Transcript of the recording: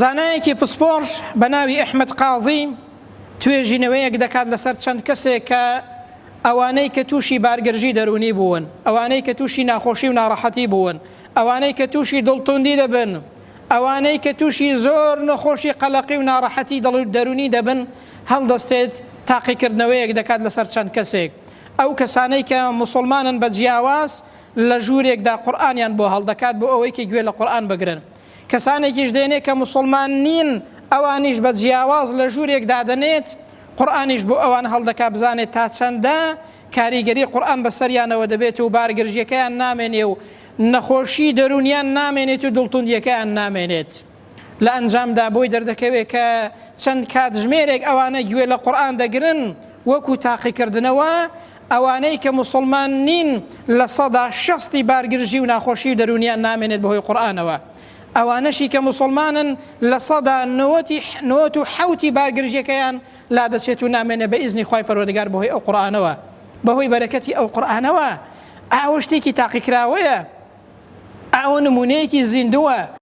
زانایەکی پسپۆڕ بە ناوی ئەحمەد قازی توێژینەوەیەک دەکات لەسەر چەند کەسێک کە ئەوانەی کە تووشی بارگرژی دەروونی بوون، ئەوانەی کە تووشی ناخۆشی و ناڕەحەتی بوون، ئەوانەی کە تووشی دڵتوندی دەبن، ئەوانەی کە تووشی زۆر نەخۆشی قەلەقی و ناڕەحەتی دڵ و دەروونی دەبن، هەڵدەستێت تاقیکردنەوەیەک دەکات لەسەر چەند کەسێک. ئەو کەسانەی کە موسوڵمانن بە جیاواز لە ژوورێکدا قورئانیان بۆ هەڵدەکات بۆ ئەوەی کە گوێ لە قورئان بگرن. کەسانێکیش دێنێ کە موسوڵمان نین ئەوانیش بە جیاواز لە ژوورێک دادەنێت قورئانیش بۆ ئەوان هەڵدەکا بزانێت تا چەندە کاریگەری قورئان بەسەریانەوە دەبێت و بارگرژیەکەیان نامێنێ و نەخۆشی دەروونیان نامێنێت و دڵتوندیەکەیان نامێنێت لە ئەنجامدا بۆی دەردەکەوێت کە چەند کاتژمێرێک ئەوانە گوێ لە قورئان دەگرن وەکو تاقیکردنەوە ئەوانەی کە موسڵمان نین 60% ی بارگرژی و ناخۆشی و دەروونیان نامێنێت بەهۆی قورئانەوە، ئەوانەشی کە موسڵمانن 97% ی بارگرژیەکەیان لادەچێت و نامێنێت بە ئیزنی خوای پەروەردگار بەهۆی ئەو قورئانەوە، بەهۆی بەرەکەتی ئەو قورئانەوە. ئەوە شتێکی تاقیکراوەیە، ئەوە نمونەیەکی زیندووە.